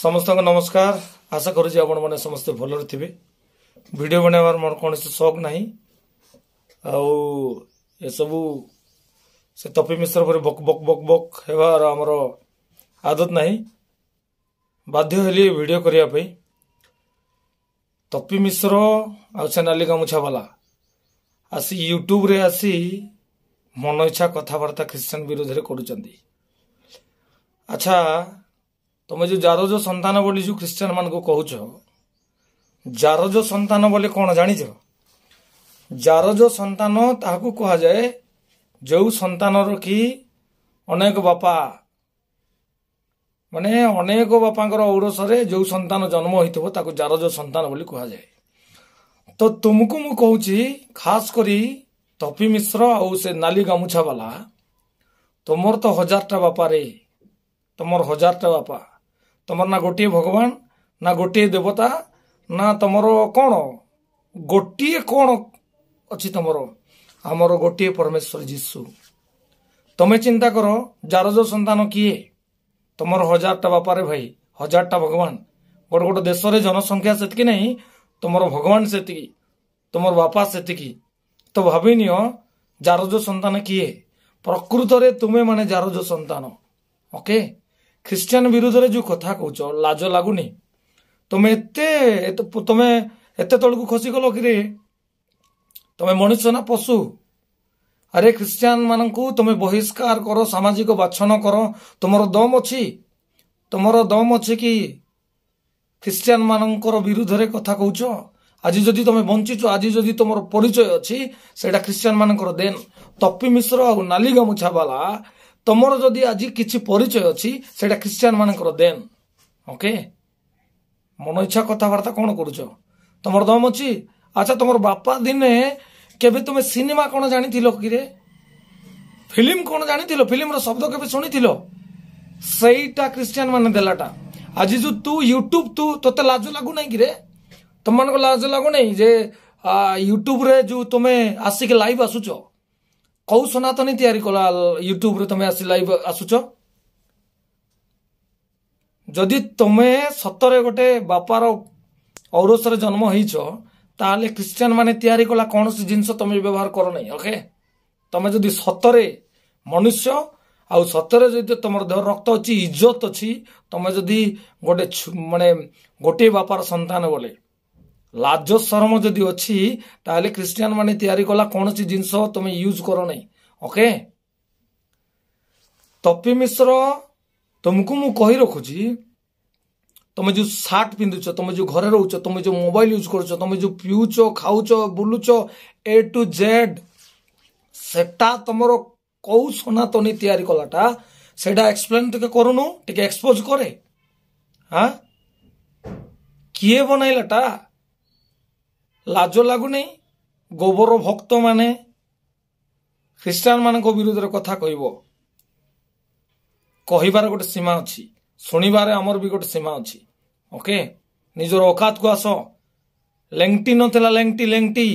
ସମସ୍ତଙ୍କୁ ନମସ୍କାର। ଆଶା କରୁଛି ଆପଣମାନେ ସମସ୍ତେ ଭଲରେ ଥିବେ। ଭିଡ଼ିଓ ବନାଇବାର ମୋର କୌଣସି ସଉକ ନାହିଁ, ଆଉ ଏସବୁ ସେ ତପି ମିଶ୍ର ପରି ବକ୍ ବକ୍ ବକ୍ ବକ୍ ହେବାର ଆମର ଆଦତ ନାହିଁ। ବାଧ୍ୟ ହେଲି ଭିଡ଼ିଓ କରିବା ପାଇଁ। ତପି ମିଶ୍ର ଆଉ ସେ ନାଲି ଗାମୁଛା ବାଲା ଆସି ୟୁଟ୍ୟୁବରେ ଆସି ମନ ଇଚ୍ଛା କଥାବାର୍ତ୍ତା ଖ୍ରୀଷ୍ଟିଆନ ବିରୋଧରେ କରୁଛନ୍ତି। ଆଚ୍ଛା, ତମେ ଯୋଉ ଜାରଜ ସନ୍ତାନ ବୋଲି ଯୋଉ ଖ୍ରୀଷ୍ଟିଆନ ମାନଙ୍କୁ କହୁଛ, ଜାରଜ ସନ୍ତାନ ବୋଲି କଣ ଜାଣିଛ? ଜାରଜ ସନ୍ତାନ ତାହାକୁ କୁହାଯାଏ ଯେଉଁ ସନ୍ତାନର କି ଅନେକ ବାପା, ମାନେ ଅନେକ ବାପାଙ୍କର ଔରସରେ ଯେଉଁ ସନ୍ତାନ ଜନ୍ମ ହୋଇଥିବ ତାକୁ ଜାରଜ ସନ୍ତାନ ବୋଲି କୁହାଯାଏ। ତ ତୁମକୁ ମୁଁ କହୁଛି, ଖାସ କରି ତପି ମିଶ୍ର ଆଉ ସେ ନାଲି ଗାମୁଛା ବାଲା, ତୁମର ତ ହଜାରଟା ବାପାରେ, ତମର ହଜାରଟା ବାପା, ତମର ନା ଗୋଟିଏ ଭଗବାନ, ନା ଗୋଟିଏ ଦେବତା, ନା ତମର କଣ ଗୋଟିଏ କଣ ଅଛି ତମର? ଆମର ଗୋଟିଏ ପରମେଶ୍ୱର ଯୀଶୁ। ତମେ ଚିନ୍ତା କର, ଜାରଜ ସନ୍ତାନ କିଏ? ତମର ହଜାରଟା ବାପାରେ ଭାଇ, ହଜାରଟା ଭଗବାନ। ଗୋଟେ ଗୋଟେ ଦେଶରେ ଜନସଂଖ୍ୟା ସେତିକି ନାହିଁ, ତମର ଭଗବାନ ସେତିକି, ତମର ବାପା ସେତିକି। ତ ଭାବିନିଅ ଜାରଜ ସନ୍ତାନ କିଏ? ପ୍ରକୃତରେ ତୁମେ ମାନେ ଜାରଜ ସନ୍ତାନ। ଓକେ, ଖ୍ରୀଷ୍ଟିଆନ ବିରୁଦ୍ଧରେ ଯୋଉ କଥା କହୁଛ, ଲାଜ ଲାଗୁନି? ତମେ ଏତେ ତଳକୁ ଖସିଗଲ କିରେ? ତମେ ମଣିଷ ନା ପଶୁ? ଆରେ, ଖ୍ରୀଷ୍ଟିଆନ ମାନଙ୍କୁ ତମେ ବହିଷ୍କାର କର, ସାମାଜିକ ବାଛନ କର, ତମର ଦମ ଅଛି? ତମର ଦମ ଅଛି କି ଖ୍ରୀଷ୍ଟିଆନ ମାନଙ୍କର ବିରୁଦ୍ଧରେ କଥା କହୁଛ? ଆଜି ଯଦି ତମେ ବଞ୍ଚିଛ, ଆଜି ଯଦି ତମର ପରିଚୟ ଅଛି, ସେଇଟା ଖ୍ରୀଷ୍ଟିଆନ ମାନଙ୍କର ଦେନ। ତପି ମିଶ୍ର ଆଉ ନାଲି ଗାମୁଛା ବାଲା, ତମର ଯଦି ଆଜି କିଛି ପରିଚୟ ଅଛି, ସେଇଟା ଖ୍ରୀଷ୍ଟିଆନ ମାନଙ୍କର ଦେନ। ଓକେ, ମନ ଇଚ୍ଛା କଥାବାର୍ତ୍ତା କଣ କରୁଛ? ତମର ଦମ ଅଛି? ଆଚ୍ଛା, ତମର ବାପା ଦିନେ କେବେ ତୁମେ ସିନେମା କଣ ଜାଣିଥିଲ କିରେ? ଫିଲ୍ମ କଣ ଜାଣିଥିଲ? ଫିଲ୍ମର ଶବ୍ଦ କେବେ ଶୁଣିଥିଲ? ସେଇଟା ଖ୍ରୀଷ୍ଟିଆନ ମାନେ ଦେଲାଟା। ଆଜି ଯୋଉ ତୁ ୟୁଟ୍ୟୁବ, ତୁ ତୋତେ ଲାଜ ଲାଗୁନାହିଁ କିରେ? ତମମାନଙ୍କୁ ଲାଜ ଲାଗୁନାହିଁ ଯେ ୟୁଟ୍ୟୁବରେ ଯୋଉ ତୁମେ ଆସିକି ଲାଇଭ୍ ଆସୁଛ? କୋଉ ସନାତନୀ ତିଆରି କଲା ୟୁଟ୍ୟୁବରେ ତମେ ଆସି ଲାଇଭ୍ ଆସୁଛ? ଯଦି ତମେ ସତରେ ଗୋଟେ ବାପାର ଔରସରେ ଜନ୍ମ ହେଇଛ, ତାହେଲେ ଖ୍ରୀଷ୍ଟିଆନ ମାନେ ତିଆରି କଲା କୌଣସି ଜିନିଷ ତମେ ବ୍ୟବହାର କର ନାହିଁ। ଓକେ, ତମେ ଯଦି ସତରେ ମନୁଷ୍ୟ ଆଉ ସତରେ ଯଦି ତମର ଦେହ ରକ୍ତ ଅଛି, ଇଜ୍ଜତ ଅଛି, ତମେ ଯଦି ଗୋଟେ ମାନେ ଗୋଟିଏ ବାପାର ସନ୍ତାନ ବୋଲେ ଲାଜ ସରମ ଯଦି ଅଛି, ତାହେଲେ ଖ୍ରୀଷ୍ଟିଆନ ମାନେ ତିଆରି କଲା କୌଣସି ଜିନିଷ ତମେ ୟୁଜ କର ନାହିଁ। ଓକେ, ତପି ମିଶ୍ର, ତମକୁ ମୁଁ କହି ରଖୁଛି, ତମେ ଯୋଉ ସାର୍ଟ ପିନ୍ଧୁଛ, ତମେ ଯୋଉ ଘରେ ରହୁଛ, ତମେ ଯୋଉ ମୋବାଇଲ ୟୁଜ କରୁଛ, ତମେ ଯୋଉ ପିଉଛ, ଖାଉଛ, ବୁଲୁଛ, ଏ ଟୁ ଜେଡ୍, ସେଟା ତମର କୋଉ ସନାତନୀ ତିଆରି କଲାଟା, ସେଇଟା ଏକ୍ସପ୍ଲେନ ଟିକେ କରୁନୁ, ଟିକେ ଏକ୍ସପୋଜ କରେ। ହଁ, କିଏ ବନାଇଲାଟା? ଲାଜ ଲାଗୁନି? ଗୋବର ଭକ୍ତ ମାନେ ଖ୍ରୀଷ୍ଟିଆନ ମାନଙ୍କ ବିରୁଦ୍ଧରେ କଥା କହିବ, କହିବାର ଗୋଟେ ସୀମା ଅଛି, ଶୁଣିବାରେ ଆମର ବି ଗୋଟେ ସୀମା ଅଛି। ଓକେ, ନିଜର ଔକାତକୁ ଆସ। ଲେଙ୍ଗଟି ନଥିଲା, ଲେଙ୍ଗଟି ଲେଙ୍ଗଟି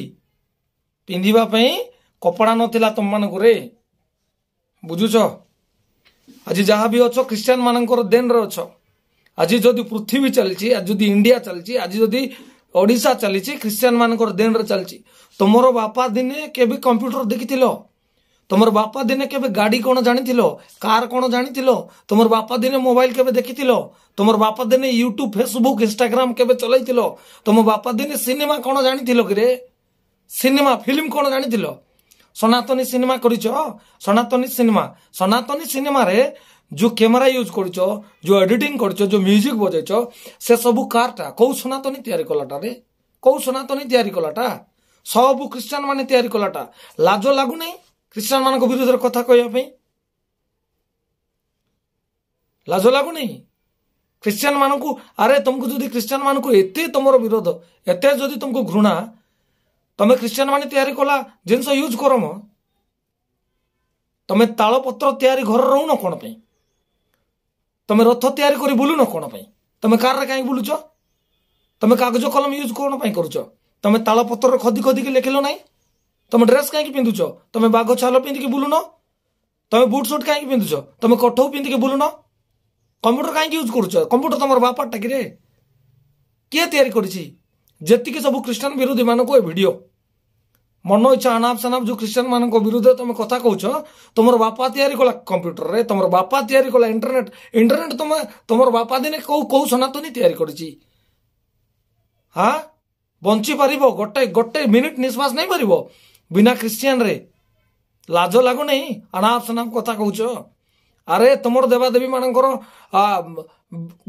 ପିନ୍ଧିବା ପାଇଁ କପଡ଼ା ନଥିଲା ତମମାନଙ୍କୁ ରେ, ବୁଝୁଛ? ଆଜି ଯାହା ବି ଅଛ, ଖ୍ରୀଷ୍ଟିଆନ ମାନଙ୍କର ଦେନରେ ଅଛ। ଆଜି ଯଦି ପୃଥିବୀ ଚାଲିଛି, ଆଜି ଯଦି ଇଣ୍ଡିଆ ଚାଲିଛି, ଆଜି ଯଦି ଓଡ଼ିଶା ଚାଲିଛି, ଖ୍ରୀଷ୍ଟିଆନ ମାନଙ୍କର ଦେନରେ ଚାଲିଛି। ତମର ବାପା ଦିନେ କେବେ କମ୍ପ୍ୟୁଟର ଦେଖିଥିଲ? ତମର ବାପା ଦିନେ କେବେ ଗାଡି କଣ ଜାଣିଥିଲ? କାର କଣ ଜାଣିଥିଲ? ତମର ବାପା ଦିନେ ମୋବାଇଲ କେବେ ଦେଖିଥିଲ? ତମର ବାପା ଦିନେ ୟୁଟ୍ୟୁବ, ଫେସବୁକ୍, ଇନଷ୍ଟାଗ୍ରାମ କେବେ ଚଲାଇଥିଲ? ତମ ବାପା ଦିନେ ସିନେମା କଣ ଜାଣିଥିଲ କିରେ? ସିନେମା ଫିଲ୍ମ କଣ ଜାଣିଥିଲ? ସନାତନୀ ସିନେମା କରିଛ? ସନାତନୀ ସିନେମା, ସନାତନୀ ସିନେମାରେ ଯୋଉ କ୍ୟାମେରା ୟୁଜ କରୁଛ, ଯୋଉ ଏଡିଟିଂ କରୁଛ, ଯୋଉ ମ୍ୟୁଜିକ ବଜେଇଛ, ସେ ସବୁ କାରଟା କୋଉ ସନାତନୀ ତିଆରି କଲାଟା ରେ? କୋଉ ସନାତନୀ ତିଆରି କଲାଟା? ସବୁ ଖ୍ରୀଷ୍ଟିଆନ ମାନେ ତିଆରି କଲାଟା। ଲାଜ ଲାଗୁନାହିଁ ଖ୍ରୀଷ୍ଟିଆନ ମାନଙ୍କ ବିରୁଦ୍ଧରେ କଥା କହିବା ପାଇଁ? ଲାଜ ଲାଗୁନି ଖ୍ରୀଷ୍ଟିଆନ ମାନଙ୍କୁ? ଆରେ, ତମକୁ ଯଦି ଖ୍ରୀଷ୍ଟିଆନ ମାନଙ୍କୁ ଏତେ ତମର ବିରୋଧ, ଏତେ ଯଦି ତମକୁ ଘୃଣା, ତମେ ଖ୍ରୀଷ୍ଟିଆନ ମାନେ ତିଆରି କଲା ଜିନିଷ ୟୁଜ କର ମ। ତମେ ତାଳପତ୍ର ତିଆରି ଘରେ ରହୁନ କଣ ପାଇଁ? ତମେ ରଥ ତିଆରି କରି ବୁଲୁନ କଣ ପାଇଁ? ତମେ କାରରେ କାହିଁକି ବୁଲୁଛ? ତମେ କାଗଜ କଲମ ୟୁଜ କଣ ପାଇଁ କରୁଛ? ତମେ ତାଳପତ୍ରରେ ଖୋଦି ଖୋଦିକି ଲେଖିଲ ନାହିଁ? ତମେ ଡ୍ରେସ୍ କାହିଁକି ପିନ୍ଧୁଛ? ତମେ ବାଘ ଛାଲ ପିନ୍ଧିକି ବୁଲୁନ? ତମେ ବୁଟ ସୁଟ କାହିଁକି ପିନ୍ଧୁଛ? ତମେ କଠଉ ପିନ୍ଧିକି ବୁଲୁନ? କମ୍ପ୍ୟୁଟର କାହିଁକି ୟୁଜ୍ କରୁଛ? କମ୍ପ୍ୟୁଟର ତମର ବାପାରଟା କିରେ? କିଏ ତିଆରି କରିଛି? ଯେତିକି ସବୁ ଖ୍ରୀଷ୍ଟିଆନ ବିରୋଧୀ ମାନଙ୍କୁ ଏ ଭିଡିଓ ମନ ଇଚ୍ଛା ଅନାପ ସନାପ ଯୋଉ ଖ୍ରୀଷ୍ଟିଆନ ମାନଙ୍କ ବିରୁଦ୍ଧରେ ତମେ କଥା କହୁଛ, ତମର ବାପା ତିଆରି କଲା କମ୍ପ୍ୟୁଟରରେ, ତମର ବାପା ତିଆରି କଲା ଇଣ୍ଟରନେଟ। ଇଣ୍ଟରନେଟ ତମେ ତମର ବାପା ଦିନେ କୋଉ କୋଉ ସନାତନୀ ତିଆରି କରିଛି? ହଁ, ବଞ୍ଚି ପାରିବ? ଗୋଟେ ଗୋଟେ ମିନିଟ ନିଶ୍ୱାସ ନେଇପାରିବ ବିନା ଖ୍ରୀଷ୍ଟିଆନରେ? ଲାଜ ଲାଗୁନାହିଁ ଅନାପ ସନାପ କଥା କହୁଛ? ଆରେ ତମର ଦେବାଦେବୀ ମାନଙ୍କର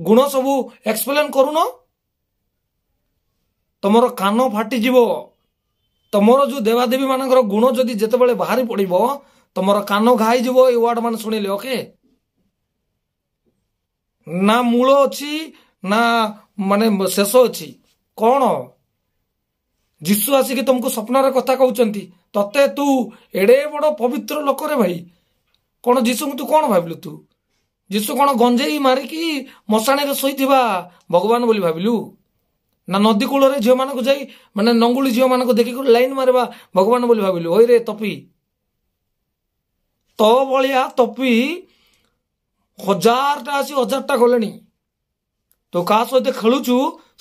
ଗୁଣ ସବୁ ଏକ୍ସପ୍ଲେନ କରୁନ, ତମର କାନ ଫାଟିଯିବ। ତମର ଯୋଉ ଦେବାଦେବୀ ମାନଙ୍କର ଗୁଣ ଯଦି ଯେତେବେଳେ ବାହାରି ପଡିବ, ତମର କାନ ଘା ହେଇଯିବ ଏଇ ୱାର୍ଡ ମାନେ ଶୁଣିଲେ। ଓକେ, ନା ମୂଳ ଅଛି ନା ମାନେ ଶେଷ ଅଛି। କଣ ଯୀଶୁ ଆସିକି ତମକୁ ସ୍ୱପ୍ନରେ କଥା କହୁଛନ୍ତି? ତତେ ତୁ ଏଡେ ବଡ ପବିତ୍ର ଲୋକରେ ଭାଇ, କଣ ଯୀଶୁଙ୍କୁ ତୁ କଣ ଭାବିଲୁ? ତୁ ଯୀଶୁ କଣ ଗଞ୍ଜେଇ ମାରିକି ମଶାଣିରେ ଶୋଇଥିବା ଭଗବାନ ବୋଲି ଭାବିଲୁ, ନା ନଦୀ କୂଳରେ ଝିଅମାନଙ୍କୁ ଯାଇ ମାନେ ନଙ୍ଗୁଳି ଝିଅମାନଙ୍କୁ ଦେଖିକି ଲାଇନ ମାରିବା ଭଗବାନ ବୋଲି ଭାବିଲୁ? ଓଇରେ ତପି, ତୋ ଭଳିଆ ତପି ହଜାରଟା ଆସି ହଜାରଟା ଗଲେଣି। ତୁ କାହା ସହିତ ଖେଳୁଛୁ?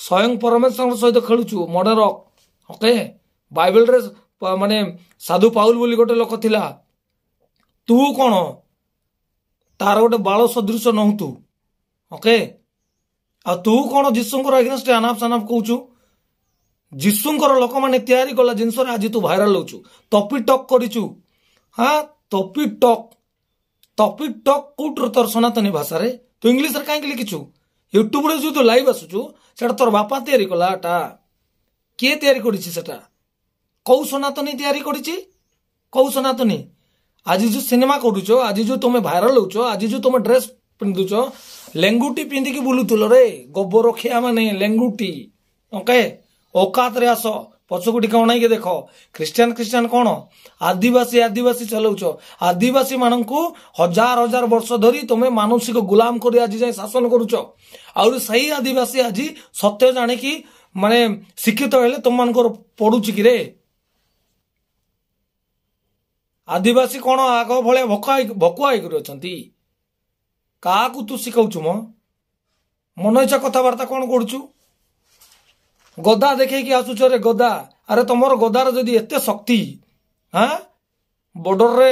ସ୍ୱୟଂ ପରମେଶ୍ୱରଙ୍କ ସହିତ ଖେଳୁଛୁ, ମନେ ରଖ। ଓକେ, ବାଇବେଲରେ ମାନେ ସାଧୁ ପାଉଲ ବୋଲି ଗୋଟେ ଲୋକ ଥିଲା, ତୁ କଣ ତାର ଗୋଟେ ବାଳ ସଦୃଶ ନହୁ ତୁ? ଓକେ, ଆଉ ତୁ କଣ ଯୀଶୁଙ୍କର ଏଗେନଷ୍ଟ ଆନାପ ସାନାପ କହୁଛୁ? ଯୀଶୁଙ୍କର ଲୋକମାନେ ତିଆରି କଲା ଜିନିଷରେ ଆଜି ତୁ ଭାଇରାଲ ହଉଛୁ। ତପି ଟକ୍ କରିଛୁ। ହଁ, ତପି ଟକ୍, ତପି ଟକ୍ କୋଉଠୁ ତୋର ସନାତନୀ ଭାଷାରେ? ତୁ ଇଂଲିଶରେ କାହିଁକି ଲେଖିଛୁ? ୟୁଟ୍ୟୁବରେ ଯୋଉ ତୁ ଲାଇଭ୍ ଆସୁଛୁ, ସେଟା ତୋର ବାପା ତିଆରି କଲା? ଏଟା କିଏ ତିଆରି କରିଛି? ସେଟା କୋଉ ସନାତନୀ ତିଆରି କରିଛି? କୋଉ ସନାତନୀ? ଆଜି ଯୋଉ ସିନେମା କରୁଛ, ଆଜି ଯୋଉ ତମେ ଭାଇରାଲ ହଉଛ, ଆଜି ଯୋଉ ତମେ ଡ୍ରେସ ପିନ୍ଧୁଛ, ଲେଙ୍ଗୁଟି ପିନ୍ଧିକି ବୁଲୁଥିଲ ରେ ଗୋବର ଖିଆ ମାନେ, ଲେଙ୍ଗୁଟି। ଓକେ, ଔକାତରେ ଆସ, ପଛକୁ ଟିକେ ଅଣାଇକି ଦେଖ। ଖ୍ରୀଷ୍ଟିଆନ ଖ୍ରୀଷ୍ଟିଆନ କଣ ଆଦିବାସୀ ଆଦିବାସୀ ଚଲାଉଛ? ଆଦିବାସୀ ମାନଙ୍କୁ ହଜାର ହଜାର ବର୍ଷ ଧରି ତମେ ମାନସିକ ଗୁଲାମ କରି ଆଜି ଯାଏ ଶାସନ କରୁଛ। ଆହୁରି ସେଇ ଆଦିବାସୀ ଆଜି ସତ୍ୟ ଜାଣିକି ମାନେ ଶିକ୍ଷିତ ହେଲେ ତମମାନଙ୍କର ପଡୁଛି କି ରେ? ଆଦିବାସୀ କଣ ଆଗ ଭଳିଆ ଭକୁଆ ହେଇକରି ଅଛନ୍ତି? କାହାକୁ ତୁ ଶିଖାଉଛୁ ମ? ମନ ଇଚ୍ଛା କଥାବାର୍ତ୍ତା କଣ କରୁଛୁ? ଗଦା ଦେଖେଇକି ଆସୁଛ ରେ ଗଦା। ଆରେ ତମର ଗଦାର ଯଦି ଏତେ ଶକ୍ତି, ହଁ, ବର୍ଡରରେ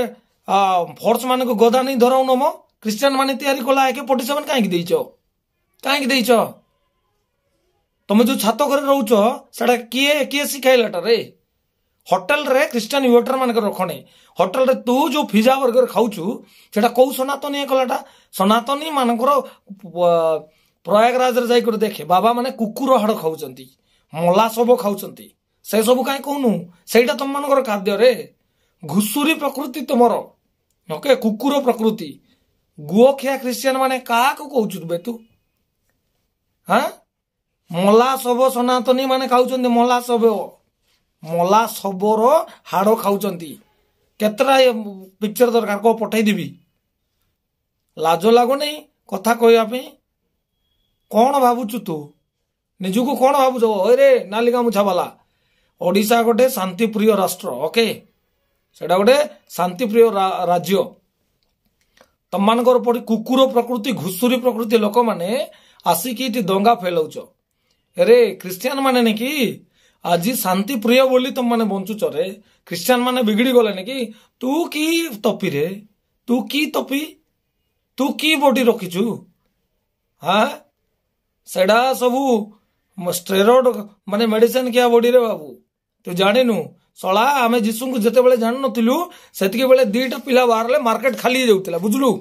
ଫୋର୍ସ ମାନଙ୍କୁ ଗଦା ନେଇ ଧରାଉନ ମ। ଖ୍ରୀଷ୍ଟିଆନ ମାନେ ତିଆରି କଲା AK-47 କାହିଁକି ଦେଇଛ? କାହିଁକି ଦେଇଛ? ତମେ ଯୋଉ ଛାତ ଘରେ ରହୁଛ ସେଟା କିଏ କିଏ ଶିଖାଇଲାଟା ରେ? ହୋଟେଲରେ ଖ୍ରୀଷ୍ଟିଆନ ୱେଟର ମାନଙ୍କର ରଖଣି। ହୋଟେଲରେ ତୁ ଯୋଉ ପିଜା ବର୍ଗର ଖାଉଛୁ ସେଟା କୋଉ ସନାତନୀ କଲାଟା? ସନାତନୀ ମାନଙ୍କର ପ୍ରୟାଗରାଜରେ ଯାଇକରି ଦେଖେ, ବାବା ମାନେ କୁକୁର ହାଡ଼ ଖାଉଛନ୍ତି, ମଲା ଶବ ଖାଉଛନ୍ତି। ସେ ସବୁ କାହିଁ କହୁନୁ? ସେଇଟା ତମମାନଙ୍କର ଖାଦ୍ୟରେ ଘୁଷୁରୀ ପ୍ରକୃତି ତମର। ଓକେ, କୁକୁର ପ୍ରକୃତି, ଗୁଅଖିଆ ଖ୍ରୀଷ୍ଟିଆନ ମାନେ କାହାକୁ କହୁଛୁ ବେ ତୁ? ହଁ, ମଲା ଶବ ସନାତନୀ ମାନେ ଖାଉଛନ୍ତି, ମଲା ଶବ, ମଲା ଶବର ହାଡ଼ ଖାଉଛନ୍ତି। କେତେଟା ପିକ୍ଚର ଦରକାର କହ, ପଠେଇଦେବି। ଲାଜ ଲାଗୁନି କଥା କହିବା ପାଇଁ? କଣ ଭାବୁଛୁ ତୁ ନିଜକୁ? କଣ ଭାବୁଛୁ ରେ ନାଲି ଗାମୁଛା ବାଲା? ଓଡ଼ିଶା ଗୋଟେ ଶାନ୍ତିପ୍ରିୟ ରାଷ୍ଟ୍ର। ଓକେ, ସେଟା ଗୋଟେ ଶାନ୍ତିପ୍ରିୟ ରାଜ୍ୟ। ତମମାନଙ୍କର ପରି କୁକୁର ପ୍ରକୃତି, ଘୁଷୁରୀ ପ୍ରକୃତି ଲୋକମାନେ ଆସିକି ଏଠି ଦଙ୍ଗା ଫେଲାଉଛ ରେ। ଖ୍ରୀଷ୍ଟିଆନ ମାନେ ନାକି ଆଜି ଶାନ୍ତିପ୍ରିୟ ବୋଲି ତମମାନେ ବଞ୍ଚୁଛ ରେ। ଖ୍ରୀଷ୍ଟିଆନ ମାନେ ବିଗିଡି ଗଲେନି କି? ତୁ କି ତପି ରେ? ତୁ କି ତପି? ତୁ କି ବଡି ରଖିଛୁ? ହଁ, ସେଟା ସବୁ ଷ୍ଟେରଏଡ ମାନେ ମେଡିସିନ ଖିଆ ବଡିରେ ବାବୁ, ତୁ ଜାଣିନୁ ଶଳା। ଆମେ ଯୀଶୁଙ୍କୁ ଯେତେବେଳେ ଜାଣିନଥିଲୁ ସେତିକି ବେଳେ ଦିଟା ପିଲା ବାହାରିଲେ ମାର୍କେଟ ଖାଲି ହେଇଯାଉଥିଲା, ବୁଝିଲୁ?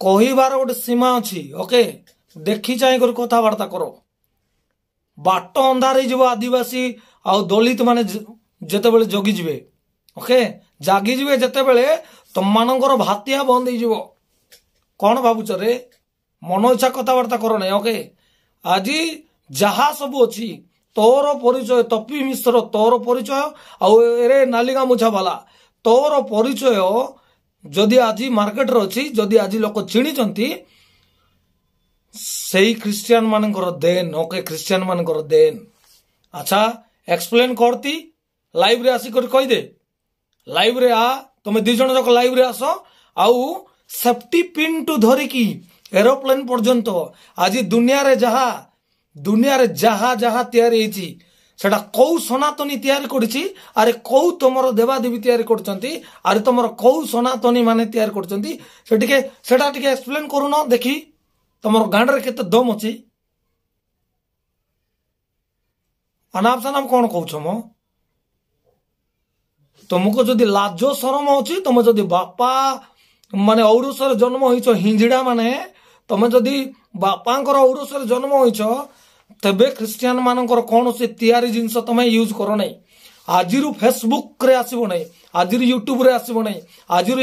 କହିବାର ଗୋଟେ ସୀମା ଅଛି। ଓକେ, ଦେଖି ଚାହିଁ କରି କଥାବାର୍ତ୍ତା କର। ବାଟ ଅନ୍ଧାର ହେଇଯିବ ଆଦିବାସୀ ଆଉ ଦଳିତ ମାନେ ଯେତେବେଳେ ଜଗିଯିବେ। ଓକେ, ଜାଗିଯିବେ ଯେତେବେଳେ, ତମମାନଙ୍କର ଭାତିଆ ବନ୍ଦ ହେଇଯିବ। କଣ ଭାବୁଛ ରେ? ମନ ଇଚ୍ଛା କଥାବାର୍ତ୍ତା କର ନାହିଁ। ଓକେ, ଆଜି ଯାହା ସବୁ ଅଛି ତୋର ପରିଚୟ, ତପି ମିଶ୍ର ତୋର ପରିଚୟ, ଆଉ ଏରେ ନାଲି ଗାମୁଛା ବାଲା ତୋର ପରିଚୟ ଯଦି ଆଜି ମାର୍କେଟରେ ଅଛି, ଯଦି ଆଜି ଲୋକ ଚିଣିଛନ୍ତି, ସେଇ ଖ୍ରୀଷ୍ଟିଆନ ମାନଙ୍କର ଦେନ। ଓକେ, ଖ୍ରୀଷ୍ଟିଆନ ମାନଙ୍କର ଦେନ। ଆଚ୍ଛା, ଏକ୍ସପ୍ଲେନ କରତି ଲାଇଭରେ ଆସିକରି କହିଦେ। ଲାଇଭରେ ଆ, ତମେ ଦି ଜଣ ଯାକ ଲାଇଭରେ ଆସ, ଆଉ ସେଫ୍ଟି ପିନ୍ ଟୁ ଧରିକି ଏରୋପ୍ଲେନ୍ ପର୍ଯ୍ୟନ୍ତ ଆଜି ଦୁନିଆରେ ଯାହା ଦୁନିଆରେ ଯାହା ଯାହା ତିଆରି ହେଇଛି ସେଟା କୋଉ ସନାତନୀ ତିଆରି କରିଛି? ଆରେ କୋଉ ତମର ଦେବାଦେବୀ ତିଆରି କରୁଛନ୍ତି? ଆରେ ତମର କୋଉ ସନାତନୀ ମାନେ ତିଆରି କରୁଛନ୍ତି? ସେ ଟିକେ ସେଟା ଟିକେ ଏକ୍ସପ୍ଲେନ କରୁନ ଦେଖି, ତମର ଗାଁରେ କେତେ ଦମ ଅଛି। ଅନାପ ସନାପ କଣ କହୁଛ ମ? ତମକୁ ଯଦି ଲାଜ ସରମ ଅଛି, ତମେ ଯଦି ବାପା ମାନେ ଔରସରେ ଜନ୍ମ ହେଇଛ, ହିଞ୍ଜିଡା ମାନେ, ତମେ ଯଦି ବାପାଙ୍କର ଔରସରେ ଜନ୍ମ ହେଇଛ, ତେବେ ଖ୍ରୀଷ୍ଟିଆନ ମାନଙ୍କର କୌଣସି ତିଆରି ଜିନିଷ ତମେ ୟୁଜ୍ କର ନାହିଁ। ଆଜିରୁ ଫେସବୁକରେ ଆସିବ ନାହିଁ, ଆଜିରୁ ୟୁଟ୍ୟୁବରେ ଆସିବ ନାହିଁ, ଆଜିରୁ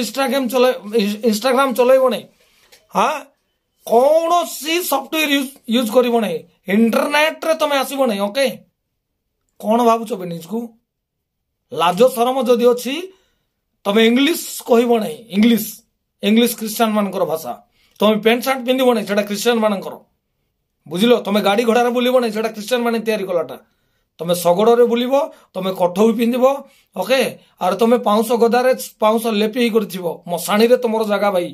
ଇନଷ୍ଟାଗ୍ରାମ ଚଲେଇବ ନାହିଁ, ହଁ, କୌଣସି ସଫ୍ଟୱେର ୟୁଜ୍ କରିବ ନାହିଁ, ଇଣ୍ଟରନେଟରେ ତମେ ଆସିବ ନାହିଁ। ଓକେ, କଣ ଭାବୁଛ ବେ ନିଜକୁ? ଲାଜ ସରମ ଯଦି ଅଛି, ତମେ ଇଂଲିଶ କହିବ ନାହିଁ। ଇଂଲିଶ ଖ୍ରୀଷ୍ଟିଆନ ମାନଙ୍କର ଭାଷା। ତମେ ପ୍ୟାଣ୍ଟ ସାର୍ଟ ପିନ୍ଧିବ ନାହିଁ, ସେଟା ଖ୍ରୀଷ୍ଟିଆନ ମାନଙ୍କର, ବୁଝିଲ? ତମେ ଗାଡି ଘୋଡାରେ ବୁଲିବ ନାହିଁ, ସେଟା ଖ୍ରୀଷ୍ଟିଆନ ମାନେ ତିଆରି କଲାଟା। ତମେ ଶଗଡ଼ରେ ବୁଲିବ, ତମେ କଠଉ ପିନ୍ଧିବ, ଓକେ, ଆର ତମେ ପାଉଁଶ ଗଦାରେ ପାଉଁଶ ଲେପି ହେଇକରି ଥିବ। ମଶାଣିରେ ତମର ଜାଗା ଭାଇ।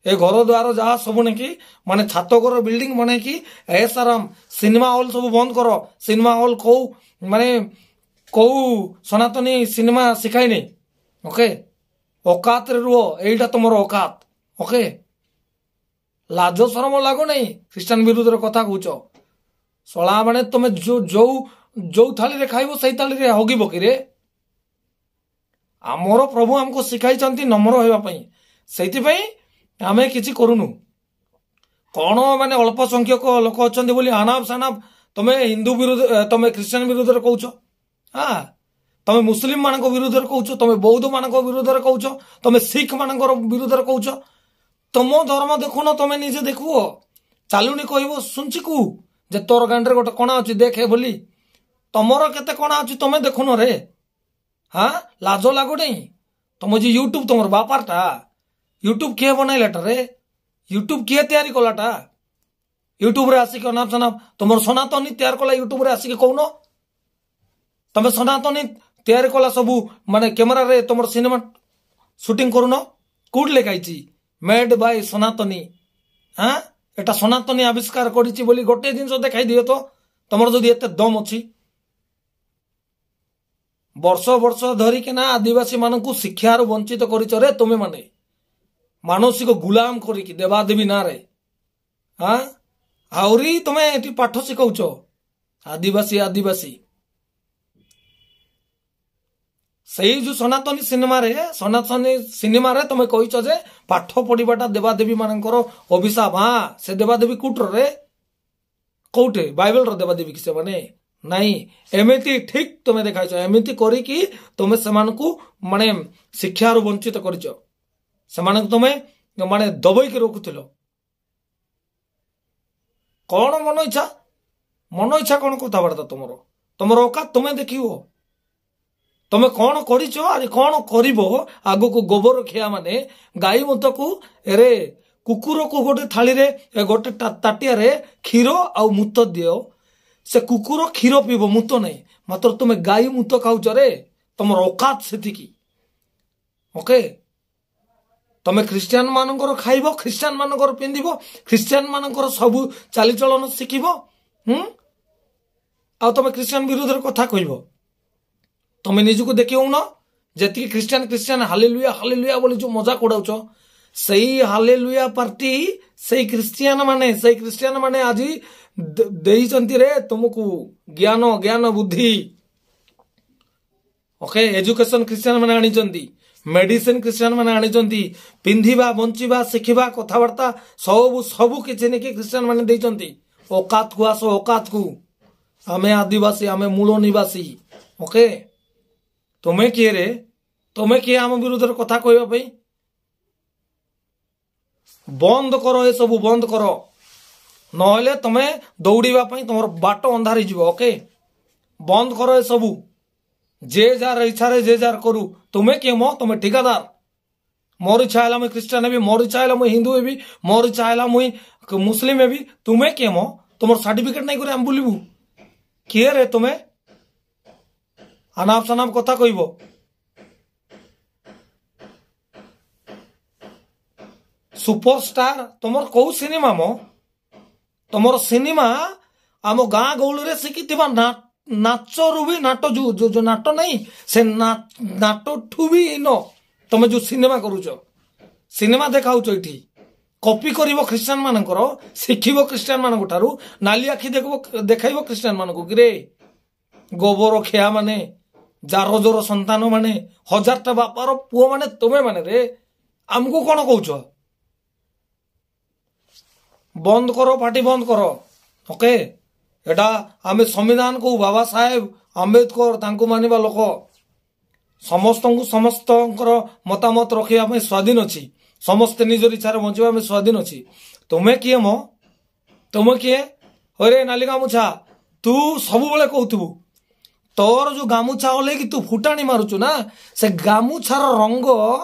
ଏ ଘର ଦ୍ୱାର ଯାହା ସବୁ ନାକି ମାନେ ଛାତ ଘର ବିଲ୍ଡିଂ ବନେଇକି ଏସ୍ ଆରାମ, ସିନେମା ହଲ୍ ସବୁ ବନ୍ଦ କର। ସିନେମା ହଲ୍ କୋଉ ମାନେ କୋଉ ସନାତନୀ ସିନେମା ଶିଖାଇନି? ଓକେ, ଅକାତରେ ରୁହ, ଏଇଟା ତମର ଅକାତ। ଓକେ, ଲାଜ ସରମ ଲାଗୁନାହିଁ ଖ୍ରୀଷ୍ଟିଆନ ବିରୁଦ୍ଧରେ କଥା କହୁଛ ଶଳା ମାନେ? ତମେ ଯୋଉ ଯୋଉ ଥାଳିରେ ଖାଇବ ସେଇ ଥାଳିରେ ହଗିବ କିରେ? ଆମର ପ୍ରଭୁ ଆମକୁ ଶିଖାଇଛନ୍ତି ନମ୍ର ହେବା ପାଇଁ, ସେଇଥିପାଇଁ ଆମେ କିଛି କରୁନୁ। କଣ ମାନେ ଅଳ୍ପ ସଂଖ୍ୟକ ଲୋକ ଅଛନ୍ତି ବୋଲି ଆନାପ ସାନାପ ତମେ ହିନ୍ଦୁ ବିରୁଦ୍ଧ, ତମେ ଖ୍ରୀଷ୍ଟିଆନ ବିରୁଦ୍ଧରେ କହୁଛ, ହଁ, ତମେ ମୁସଲିମ ମାନଙ୍କ ବିରୁଦ୍ଧରେ କହୁଛ, ତମେ ବୌଦ୍ଧ ମାନଙ୍କ ବିରୁଦ୍ଧରେ କହୁଛ, ତମେ ଶିଖ ମାନଙ୍କର ବିରୁଦ୍ଧରେ କହୁଛ। ତମ ଧର୍ମ ଦେଖୁନ, ତମେ ନିଜେ ଦେଖିବ। ଚାଲୁନି କହିବ ଶୁଣିଛି ଯେ ତୋର ଗାଣ୍ଡରେ ଗୋଟେ କଣା ଅଛି ଦେଖେ ବୋଲି। ତମର କେତେ କଣା ଅଛି ତମେ ଦେଖୁନ ରେ? ହଁ, ଲାଜ ଲାଗୁନି? ତମ ଯେ ୟୁଟ୍ୟୁବ ତମର ବାପାରଟା? ୟୁଟ୍ୟୁବ କିଏ ବନାଇଲାଟା ରେ? ୟୁଟ୍ୟୁବ କିଏ ତିଆରି କଲାଟା? ୟୁଟ୍ୟୁବରେ ଆସିକି ଅନାପ ସନାପ, ତମର ସନାତନୀ ତିଆରି କଲା ୟୁଟ୍ୟୁବରେ ଆସିକି କହୁନ? ତମେ ସନାତନୀ ତିଆରି କଲା ସବୁ ମାନେ କ୍ୟାମେରାରେ ତମର ସିନେମା ସୁଟିଂ କରୁନ? କୋଉଠି ଲେଖା ହେଇଛି ମେଡ୍ ବାଇ ସନାତନୀ? ହଁ, ଏଟା ସନାତନୀ ଆବିଷ୍କାର କରିଛି ବୋଲି ଗୋଟେ ଜିନିଷ ଦେଖାଇ ଦିଅ ତ, ତମର ଯଦି ଏତେ ଦମ ଅଛି। ବର୍ଷ ବର୍ଷ ଧରିକିନା ଆଦିବାସୀ ମାନଙ୍କୁ ଶିକ୍ଷାରୁ ବଞ୍ଚିତ କରିଛ ରେ ତୁମେ ମାନେ, ମାନସିକ ଗୁଲାମ କରିକି ଦେବାଦେବୀ ନାଁରେ। ହଁ, ଆହୁରି ତମେ ଏଠି ପାଠ ଶିଖଉଛ ଆଦିବାସୀ ଆଦିବାସୀ। ସେଇ ଯୋଉ ସନାତନୀ ସିନେମାରେ, ସନାତନୀ ସିନେମାରେ ତମେ କହିଛ ଯେ ପାଠ ପଢିବାଟା ଦେବାଦେବୀ ମାନଙ୍କର ଅଭିଶାପ। ହଁ, ସେ ଦେବାଦେବୀ କୋଉଠରେ, କୋଉଠି ବାଇବେଲର ଦେବାଦେବୀ କି ସେମାନେ? ନାଇଁ, ଏମିତି ଠିକ ତମେ ଦେଖାଇଛ। ଏମିତି କରିକି ତମେ ସେମାନଙ୍କୁ ମାନେ ଶିକ୍ଷାରୁ ବଞ୍ଚିତ କରିଛ, ସେମାନଙ୍କୁ ତମେ ମାନେ ଦବେଇକି ରଖୁଥିଲ। କଣ ମନ ଇଚ୍ଛା, ମନ ଇଚ୍ଛା କଣ କଥାବାର୍ତ୍ତା ତମର? ତମର ଅକାତ ତମେ ଦେଖିବ, ତମେ କଣ କରିଛ, ଆରେ କଣ କରିବ ଆଗକୁ। ଗୋବର ଖିଆ ମାନେ ଗାଈ ମୁତକୁ, ଏରେ କୁକୁରକୁ ଗୋଟେ ଥାଳିରେ ଗୋଟେ ତାଟିଆରେ କ୍ଷୀର ଆଉ ମୁତ ଦିଅ, ସେ କୁକୁର କ୍ଷୀର ପିଇବ, ମୁତ ନାହିଁ। ମାତ୍ର ତୁମେ ଗାଈ ମୁତ ଖାଉଛ ରେ, ତମର ଅକାତ ସେତିକି। ଓକେ, ତମେ ଖ୍ରୀଷ୍ଟିଆନ ମାନଙ୍କର ଖାଇବ, ଖ୍ରୀଷ୍ଟିଆନ ମାନଙ୍କର ପିନ୍ଧିବ, ଖ୍ରୀଷ୍ଟିଆନ ମାନଙ୍କର ସବୁ ଚାଲିଚଳନ ଶିଖିବ, ହୁଁ, ଆଉ ତମେ ଖ୍ରୀଷ୍ଟିଆନ ବିରୁଦ୍ଧରେ କଥା କହିବ। ତମେ ନିଜକୁ ଦେଖିଉନ? ଯେତିକି ଖ୍ରୀଷ୍ଟିଆନ ଖ୍ରୀଷ୍ଟିଆନ ହାଲେଲୁୟା ହାଲେଲୁୟା ବୋଲି ଯୋଉ ମଜାକ ଉଡାଉଛ, ସେଇ ହାଲେଲୁୟା ପାର୍ଟି, ସେଇ ଖ୍ରୀଷ୍ଟିଆନ ମାନେ, ସେଇ ଖ୍ରୀଷ୍ଟିଆନ ମାନେ ଆଜି ଦେଇଛନ୍ତି ରେ ତୁମକୁ ଜ୍ଞାନ, ଜ୍ଞାନ ବୁଦ୍ଧି। ଓକେ, ଏଜୁକେସନ ଖ୍ରୀଷ୍ଟିଆନ ମାନେ ଆଣିଛନ୍ତି, ମେଡିସିନ ଖ୍ରୀଷ୍ଟିଆନ ମାନେ ଆଣିଛନ୍ତି, ପିନ୍ଧିବା, ବଞ୍ଚିବା, ଶିଖିବା, କଥାବାର୍ତ୍ତା ସବୁ ସବୁ କିଛି ନେଇକି ଖ୍ରୀଷ୍ଟିଆନ ମାନେ ଦେଇଛନ୍ତି। ଅକାତକୁ ଆସ, ଅକାତକୁ। ଆମେ ଆଦିବାସୀ, ଆମେ ମୂଳ ନିବାସୀ। ଓକେ, ତୁମେ କିଏ ରେ? ତୁମେ କିଏ ଆମ ବିରୁଦ୍ଧରେ କଥା କହିବା ପାଇଁ? ବନ୍ଦ କର, ଏସବୁ ବନ୍ଦ କର, ନହେଲେ ତମେ ଦୌଡ଼ିବା ପାଇଁ ତମର ବାଟ ଅନ୍ଧାର ହେଇଯିବ। ଓକେ, ବନ୍ଦ କର ଏସବୁ। ଯେ ଯାହାର ଇଚ୍ଛାରେ ଯେ ଯାହାର କରୁ। ତୁମେ କିଏ ମ? ତମେ ଠିକାଦାର? ମୋର ଇଚ୍ଛା ହେଲା ମୁଇଁ ଖ୍ରୀଷ୍ଟିଆନ ହେବି, ମୋର ଇଚ୍ଛା ହେଲା ମୁଇଁ ହିନ୍ଦୁ ହେବି, ମୋର ଇଚ୍ଛା ହେଲା ମୁଇଁ ମୁସଲିମ ହେବି। ତୁମେ କିଏ ମ? ତୁମର ସାର୍ଟିଫିକେଟ ନାଇଁ କରି ଆମେ ବୁଲିବୁ? କିଏ ରେ ତୁମେ? ଆନାପ ସନାପ କଥା କହିବ। ସୁପରଷ୍ଟାର ତମର କୋଉ ସିନେମା ମ? ତମର ସିନେମା ଆମ ଗାଁ ଗହଳିରେ ଶିଖିଥିବା ନାଚରୁ ବି ନାଟ, ଯୋଉ ଯୋଉ ନାଟ ନାହିଁ ସେ ନାଟଠୁ ବି ନ ତମେ ଯୋଉ ସିନେମା କରୁଛ, ସିନେମା ଦେଖାଉଛ ଏଠି, କପି କରିବ ଖ୍ରୀଷ୍ଟିଆନ ମାନଙ୍କର, ଶିଖିବ ଖ୍ରୀଷ୍ଟିଆନ ମାନଙ୍କ ଠାରୁ, ନାଲି ଆଖି ଦେଖାଇବ ଖ୍ରୀଷ୍ଟିଆନ ମାନଙ୍କୁ କିରେ ଗୋବର ଖିଆ ମାନେ, ଜାରଜର ସନ୍ତାନ ମାନେ, ହଜାରଟା ବାପାର ପୁଅ ମାନେ ତୁମେ ମାନେ ରେ, ଆମକୁ କଣ କହୁଛ? ବନ୍ଦ କର, ପାଟି ବନ୍ଦ କର। ଓକେ, ଏଟା ଆମେ ସମ୍ବିଧାନକୁ, ବାବା ସାହେବ ଆମ୍ବେଦକର ତାଙ୍କୁ ମାନିବା ଲୋକ, ସମସ୍ତଙ୍କୁ ସମସ୍ତଙ୍କର ମତାମତ ରଖିବା ପାଇଁ ସ୍ୱାଧୀନ ଅଛି, ସମସ୍ତେ ନିଜର ଇଚ୍ଛାରେ ବଞ୍ଚିବା ପାଇଁ ସ୍ୱାଧୀନ ଅଛି। ତୁମେ କିଏ ମ? ତୁମେ କିଏ? ହରେ ନାଲି ଗାମୁଛା, ତୁ ସବୁବେଳେ କହୁଥିବୁ ତୋର ଯୋଉ ଗାମୁଛା ଓହ୍ଲେଇକି ତୁ ଫୁଟାଣି ମାରୁଛୁ ନା, ସେ ଗାମୁଛାର ରଙ୍ଗ,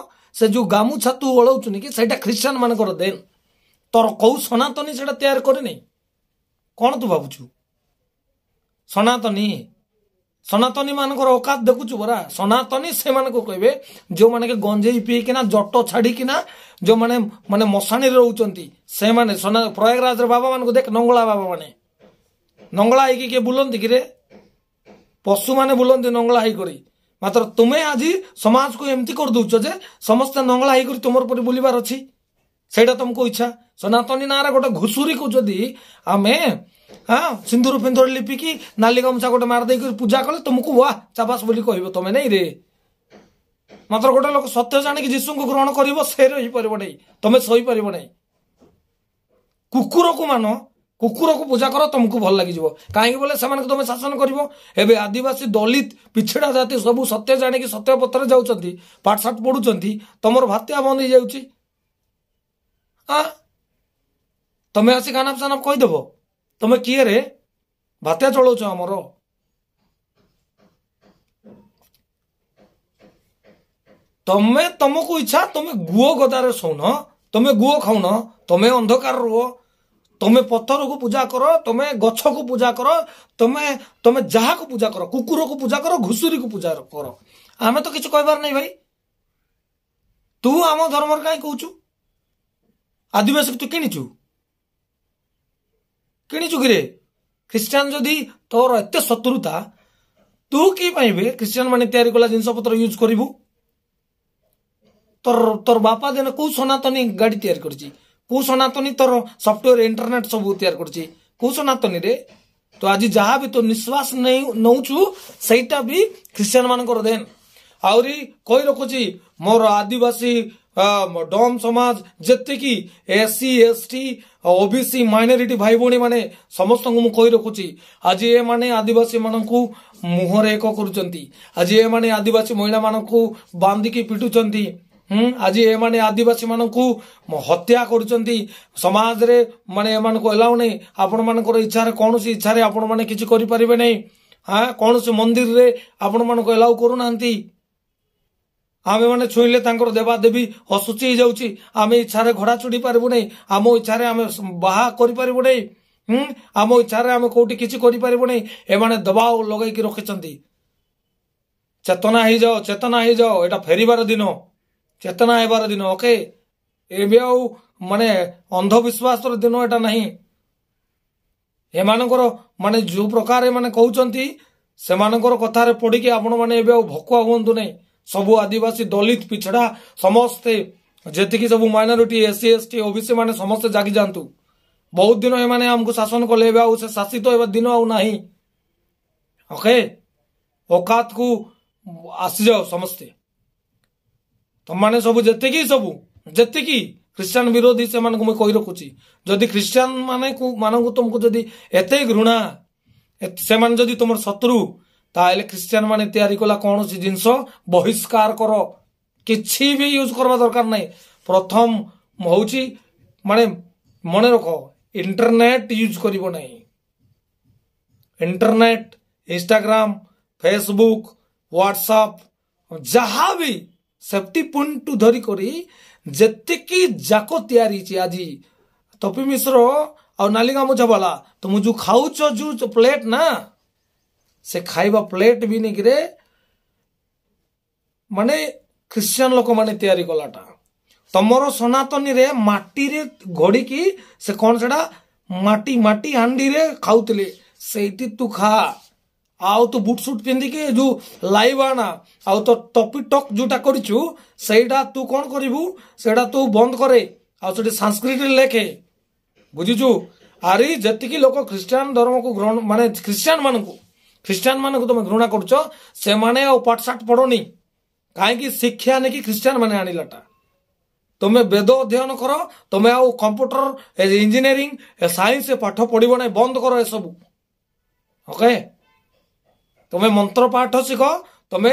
ସେ ଯୋଉ ଗାମୁଛା ତୁ ଓଳଉଛୁ କି ସେଇଟା ଖ୍ରୀଷ୍ଟିଆନ ମାନଙ୍କର ଦେନ। ତୋର କୋଉ ସନାତନୀ ସେଇଟା ତିଆରି କରିନି? କଣ ତୁ ଭାବୁଛୁ ସନାତନୀ? ସନାତନୀ ମାନଙ୍କର ଔକାତ ଦେଖୁଛୁ ପରା। ସନାତନୀ ସେମାନଙ୍କୁ କହିବେ ଯୋଉମାନେ କି ଗଞ୍ଜେଇ ପିଇକିନା ଜଟ ଛାଡିକିନା ଯୋଉମାନେ ମାନେ ମଶାଣିରେ ରହୁଛନ୍ତି ସେମାନେ। ପ୍ରୟାଗରାଜର ବାବା ମାନଙ୍କୁ ଦେଖ, ନଙ୍ଗଳା ବାବା ମାନେ ନଙ୍ଗଳା ହେଇକି କିଏ ବୁଲନ୍ତି କିରେ? ପଶୁମାନେ ବୁଲନ୍ତି ନଙ୍ଗଳା ହେଇକରି। ମାତ୍ର ତୁମେ ଆଜି ସମାଜକୁ ଏମିତି କରିଦଉଛ ଯେ ସମସ୍ତେ ନଙ୍ଗଳା ହେଇକରି ତୁମର ପରି ବୁଲିବାର ଅଛି, ସେଇଟା ତମକୁ ଇଚ୍ଛା। ସନାତନୀ ନାଁରେ ଗୋଟେ ଘୁଷୁରୀକୁ ଯଦି ଆମେ ହଁ ସିନ୍ଦୁର ଫିନ୍ଦୁର ଲିପିକି ନାଲି ଗାମୁଛା ଗୋଟେ ମାରି ଦେଇକରି ପୂଜା କଲେ ତୁମକୁ ୱାହ ଚାବାସ ବୋଲି କହିବ ତମେ, ନାଇଁ ରେ? ମାତ୍ର ଗୋଟେ ଲୋକ ସତ୍ୟ ଜାଣିକି ଯୀଶୁଙ୍କୁ ଗ୍ରହଣ କରିବ, ସେ ରହିପାରିବ ନାହିଁ, ତମେ ସହିପାରିବ ନାହିଁ। କୁକୁରକୁ ମାନ, କୁକୁରକୁ ପୂଜା କର, ତମକୁ ଭଲ ଲାଗିଯିବ। କାହିଁକି ବୋଲେ ସେମାନଙ୍କୁ ତମେ ଶାସନ କରିବ। ଏବେ ଆଦିବାସୀ, ଦଲିତ, ପିଛଡ଼ା ଜାତି ସବୁ ସତ୍ୟ ଜାଣିକି ସତ୍ୟ ପଥରେ ଯାଉଛନ୍ତି, ପାଠ ସାଠ ପଢୁଛନ୍ତି, ତମର ଭାତ୍ୟା ବନ୍ଦ ହେଇଯାଉଛି। ତମେ ଆସି କାନାପ ସାନାପ କହିଦେବ। ତମେ କିଏ ରେ ଭାତ୍ୟା ଚଳଉଛ ଆମର? ତମେ ତମକୁ ଇଚ୍ଛା, ତମେ ଗୁଅ ଗଦାରେ ଶୋଉନ, ତମେ ଗୁଅ ଖାଉନ, ତମେ ଅନ୍ଧକାର ରୁହ, ତମେ ପଥରକୁ ପୂଜା କର, ତମେ ଗଛକୁ ପୂଜା କର, ତମେ ତମେ ଯାହାକୁ ପୂଜା କର, କୁକୁରକୁ ପୂଜା କର, ଘୁଷୁରୀକୁ ପୂଜା କର, ଆମେ ତ କିଛି କହିବାର ନାହିଁ ଭାଇ। ତୁ ଆମ ଧର୍ମର କାହିଁ କହୁଛୁ? ଆଦିବାସୀକୁ ତୁ କିଣିଛୁ? କିଣିଛୁ କିରେ? ଖ୍ରୀଷ୍ଟିଆନ ଯଦି ତୋର ଏତେ ଶତ୍ରୁତା, ତୁ କି ପାଇବେ ଖ୍ରୀଷ୍ଟିଆନ ମାନେ ତିଆରି କଲା ଜିନିଷ ପତ୍ର ୟୁଜ କରିବୁ? ତୋର ବାପା ଦିନ କୋଉ ସନାତନୀ ଗାଡି ତିଆରି କରିଛି? କୋଉ ସନାତନୀ ତୋର ସଫ୍ଟୱେର ଇଣ୍ଟରନେଟ ସବୁ ତିଆରି କରିଛି? କୋଉ ସନାତନୀରେ? ତ ଆଜି ଯାହା ବି ତୋ ନିଶ୍ୱାସ ନେଉଛୁ ସେଇଟା ବି ଖ୍ରୀଷ୍ଟିଆନ ମାନଙ୍କର ଦେନ। ଆହୁରି କହି ରଖୁଛି, ମୋର ଆଦିବାସୀ ଡମ୍ ସମାଜ ଯେତିକି SC ST OBC minority ଭାଇ ଭଉଣୀ ମାନେ ସମସ୍ତଙ୍କୁ ମୁଁ କହି ରଖୁଛି, ଆଜି ଏମାନେ ଆଦିବାସୀ ମାନଙ୍କୁ ମୁହଁରେ ଏକ କରୁଛନ୍ତି, ଆଜି ଏମାନେ ଆଦିବାସୀ ମହିଳା ମାନଙ୍କୁ ବାନ୍ଧିକି ପିଟୁଛନ୍ତି, ଆଜି ଏମାନେ ଆଦିବାସୀ ମାନଙ୍କୁ ହତ୍ୟା କରୁଛନ୍ତି। ସମାଜରେ ମାନେ ଏମାନଙ୍କୁ ଏଲାଉ ନାହିଁ। ଆପଣମାନଙ୍କର ଇଚ୍ଛାରେ କୌଣସି ଇଚ୍ଛାରେ ଆପଣମାନେ କିଛି କରିପାରିବେ ନାହିଁ। ହଁ, କୌଣସି ମନ୍ଦିରରେ ଆପଣମାନଙ୍କୁ ଏଲାଉ କରୁନାହାନ୍ତି। ଆମେମାନେ ଛୁଇଁଲେ ତାଙ୍କର ଦେବାଦେବୀ ଅଶୁଚି ହେଇଯାଉଛି। ଆମେ ଇଚ୍ଛାରେ ଘୋଡ଼ା ଚଢ଼ି ପାରିବୁ ନାହିଁ, ଆମ ଇଚ୍ଛାରେ ଆମେ ବାହା କରିପାରିବୁ ନାହିଁ, ଆମ ଇଚ୍ଛାରେ ଆମେ କୋଉଠି କିଛି କରିପାରିବୁ ନାହିଁ। ଏମାନେ ଦବାବ ଲଗେଇକି ରଖିଛନ୍ତି। ଚେତନା ହେଇଯାଅ, ଚେତନା ହେଇଯାଅ, ଏଇଟା ଫେରିବାର ଦିନ, ଚେତନା ହେବାର ଦିନ। ଓକେ, ଏବେ ଆଉ ମାନେ ଅନ୍ଧବିଶ୍ୱାସର ଦିନ ଏଟା ନାହିଁ। ଏମାନଙ୍କର ମାନେ ଯୋଉ ପ୍ରକାର ଏମାନେ କହୁଛନ୍ତି ସେମାନଙ୍କର କଥାରେ ପଡ଼ିକି ଆପଣମାନେ ଏବେ ଆଉ ଭକୁଆ ହୁଅନ୍ତୁ ନାହିଁ। ସବୁ ଆଦିବାସୀ, ଦଲିତ, ପିଛଡ଼ା ସମସ୍ତେ ଯେତିକି ସବୁ ମାଇନରିଟି SC ST OBC ମାନେ ସମସ୍ତେ ଜାଗି ଯାଆନ୍ତୁ। ବହୁତ ଦିନ ଏମାନେ ଆମକୁ ଶାସନ କଲେ, ଏବେ ଆଉ ସେ ଶାସିତ ହେବା ଦିନ ଆଉ ନାହିଁ। ଓକେ, ଔକାତକୁ ଆସିଯାଅ ସମସ୍ତେ। ତମମାନେ ସବୁ ଯେତିକି ସବୁ ଯେତିକି ଖ୍ରୀଷ୍ଟିଆନ ବିରୋଧୀ ସେମାନଙ୍କୁ ମୁଁ କହି ରଖୁଛି, ଯଦି ଖ୍ରୀଷ୍ଟିଆନ ମାନଙ୍କୁ ତୁମକୁ ଯଦି ଏତେ ଘୃଣା, ସେମାନେ ଯଦି ତୁମର ଶତ୍ରୁ, ତାହେଲେ ଖ୍ରୀଷ୍ଟିଆନ ମାନେ ତିଆରି କଲା କୌଣସି ଜିନିଷ ବହିଷ୍କାର କର। କିଛି ବି ୟୁଜ କରିବା ଦରକାର ନାହିଁ। ପ୍ରଥମ ହଉଛି ମାନେ ମନେ ରଖ, ଇଣ୍ଟରନେଟ ୟୁଜ କରିବ ନାହିଁ। ଇଣ୍ଟରନେଟ, ଇନଷ୍ଟାଗ୍ରାମ, ଫେସବୁକ୍, ହ୍ୱାଟ୍ସଆପ୍, ଯାହା ବି ସେଫ୍ଟି ପଏଣ୍ଟଠୁ ଧରି କରି ଯେତିକି ଯାକ ତିଆରି ହେଇଛି ଆଜି ତପି ମିଶ୍ର ଆଉ ନାଲି ଗାମୁଛା ବାଲା, ତମ ଯୋଉ ଖାଉଛ ଯୋଉ ପ୍ଲେଟ ନା, ସେ ଖାଇବା ପ୍ଲେଟ ବି ନେଇକିରେ ମାନେ ଖ୍ରୀଷ୍ଟିଆନ ଲୋକମାନେ ତିଆରି କଲାଟା। ତମର ସନାତନୀରେ ମାଟିରେ ଘଡ଼ିକି ସେ କଣ ସେଟା ମାଟି ମାଟି ହାଣ୍ଡିରେ ଖାଉଥିଲେ, ସେଇଠି ତୁ ଖା। ଆଉ ତୁ ବୁଟ ସୁଟ ପିନ୍ଧିକି ଯୋଉ ଲାଇଭ୍ ଆଣା ଆଉ ତୋ ଟପି ଟକ୍ ଯୋଉଟା କରିଛୁ ସେଇଟା ତୁ କଣ କରିବୁ, ସେଇଟା ତୁ ବନ୍ଦ କରେ। ଆଉ ସେଠି ସାଂସ୍କ୍ରିଟରେ ଲେଖେ, ବୁଝିଛୁ? ଆରେ ଯେତିକି ଲୋକ ଖ୍ରୀଷ୍ଟିଆନ ଧର୍ମକୁ ଗ୍ରହଣ ମାନେ ଖ୍ରୀଷ୍ଟିଆନ ମାନଙ୍କୁ ତମେ ଘୃଣା କରୁଛ, ସେମାନେ ଆଉ ପାଠ ସାଠ ପଢନି। କାହିଁକି ଶିକ୍ଷା ନେଇକି ଖ୍ରୀଷ୍ଟିଆନ ମାନେ ଆଣିଲାଟା। ତମେ ବେଦ ଅଧ୍ୟୟନ କର, ତମେ ଆଉ କମ୍ପ୍ୟୁଟର ଇଞ୍ଜିନିୟରିଂ ସାଇନ୍ସ ପାଠ ପଢିବ ନାହିଁ, ବନ୍ଦ କର ଏସବୁ। ଓକେ, ତମେ ମନ୍ତ୍ର ପାଠ ଶିଖ, ତମେ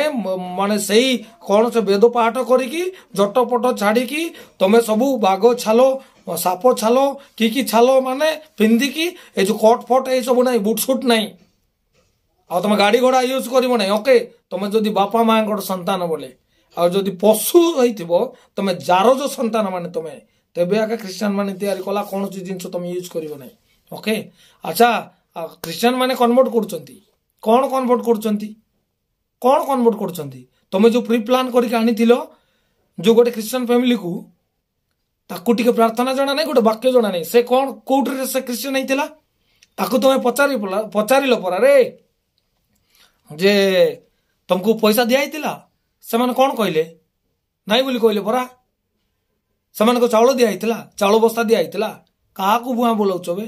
ମାନେ ସେଇ କଣ ସେ ବେଦ ପାଠ କରିକି ଜଟପଟ ଛାଡିକି ତମେ ସବୁ ବାଘ ଛାଲ, ସାପ ଛାଲ, କି କି ଛାଲ ମାନେ ପିନ୍ଧିକି ଏ ଯୋଉ କଟ ଫଟ ଏଇ ସବୁ ନାହିଁ, ବୁଟ ସୁଟ ନାହିଁ, ଆଉ ତମେ ଗାଡି ଘୋଡା ୟୁଜ କରିବ ନାହିଁ। ଓକେ, ତମେ ଯଦି ବାପା ମାଙ୍କର ସନ୍ତାନ ବୋଲେ, ଆଉ ଯଦି ପଶୁ ହେଇଥିବ ତମେ ଜାରଜ ସନ୍ତାନ ମାନେ ତମେ, ତେବେ ଆକା ଖ୍ରୀଷ୍ଟିଆନ ମାନେ ତିଆରି କଲା କୌଣସି ଜିନିଷ ତମେ ୟୁଜ କରିବ ନାହିଁ। ଓକେ, ଆଚ୍ଛା, ଖ୍ରୀଷ୍ଟିଆନ ମାନେ କନଭର୍ଟ କରୁଛନ୍ତି, କଣ କନଭର୍ଟ କରୁଛନ୍ତି, କଣ କନଭର୍ଟ କରୁଛନ୍ତି? ତମେ ଯୋଉ ପ୍ରି ପ୍ଲାନ୍ କରିକି ଆଣିଥିଲ ଯୋଉ ଗୋଟେ ଖ୍ରୀଷ୍ଟିଆନ ଫ୍ୟାମିଲିକୁ, ତାକୁ ଟିକେ ପ୍ରାର୍ଥନା ଜଣା ନାହିଁ, ଗୋଟେ ବାକ୍ୟ ଜଣା ନାହିଁ, ସେ କଣ କୋଉଠିରେ ସେ ଖ୍ରୀଷ୍ଟିଆନ ହେଇଥିଲା ତାକୁ ତମେ ପଚାରିଲ ପରା ରେ ଯେ ତମକୁ ପଇସା ଦିଆ ହେଇଥିଲା? ସେମାନେ କଣ କହିଲେ? ନାଇଁ ବୋଲି କହିଲେ ପରା। ସେମାନଙ୍କୁ ଚାଉଳ ଦିଆ ହେଇଥିଲା, ଚାଉଳ ବସ୍ତା ଦିଆ ହେଇଥିଲା। କାହାକୁ ଭୁଆଁ ବୁଲାଉଛ ବେ?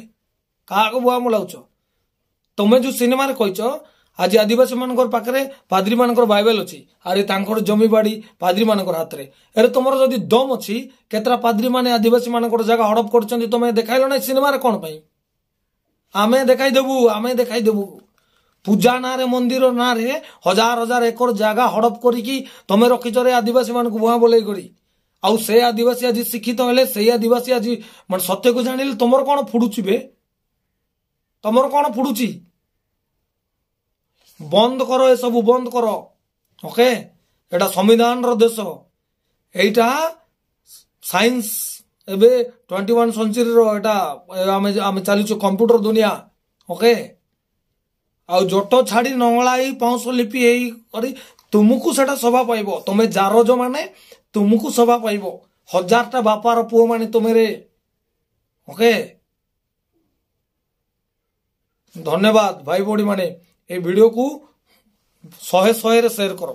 କାହାକୁ ଭୁଆଁ ବୁଲାଉଛ? ତମେ ଯୋଉ ସିନେମାରେ କହିଛ ଆଜି ଆଦିବାସୀ ମାନଙ୍କର ପାଖରେ ପାଦ୍ରୀ ମାନଙ୍କର ବାଇବେଲ ଅଛି, ଆରେ ତାଙ୍କର ଜମି ବାଡି ପାଦ୍ରୀ ମାନଙ୍କର ହାତରେ। ଆରେ ତମର ଯଦି ଦମ ଅଛି, କେତେଟା ପାଦ୍ରୀ ମାନେ ଆଦିବାସୀ ମାନଙ୍କର ଜାଗା ହଡପ କରୁଛନ୍ତି ତମେ ଦେଖାଇଲ ନାହିଁ ସିନେମାରେ କଣ ପାଇଁ? ଆମେ ଦେଖାଇଦେବୁ, ଆମେ ଦେଖାଇଦେବୁ। ପୂଜା ନାଁରେ, ମନ୍ଦିର ନାଁରେ ହଜାର ହଜାର ଏକର ଜାଗା ହଡପ କରିକି ତମେ ରଖିଛ ରେ ଆଦିବାସୀ ମାନଙ୍କୁ ଭୁଆଁ ବୋଲେଇ କରି। ଆଉ ସେ ଆଦିବାସୀ ଆଜି ଶିକ୍ଷିତ ହେଲେ, ସେଇ ଆଦିବାସୀ ଆଜି ମାନେ ସତ୍ୟକୁ ଜାଣିଲେ, ତମର କଣ ଫୁଡୁଛି ବେ? ତମର କଣ ଫୁଡୁଛି? ବନ୍ଦ କର ଏସବୁ, ବନ୍ଦ କର। ଓକେ, ଏଟା ସମ୍ବିଧାନର ଦେଶ, ଏଇଟା ସାଇନ୍ସ, ଏବେ 21 ସେଞ୍ଚୁରୀର ଏଟା ଆମେ ଚାଲିଛୁ କମ୍ପ୍ୟୁଟର ଦୁନିଆ। ଓକେ, ଆଉ ଜଟ ଛାଡି ନଙ୍ଗଳା ହେଇ ପାଉଁଶ ଲିପି ହେଇ କରି ତୁମକୁ ସେଟା ଶୋଭା ପାଇବ। ତମେ ଜାରଜ ମାନେ ତୁମକୁ ଶୋଭା ପାଇବ, ହଜାରଟା ବାପାର ପୁଅ ମାନେ ତୁମେ ରେ। ଓକେ, ଧନ୍ୟବାଦ ଭାଇ ଭଉଣୀ ମାନେ, ଏଇ ଭିଡିଓକୁ 100 100ରେ ସେୟାର କର।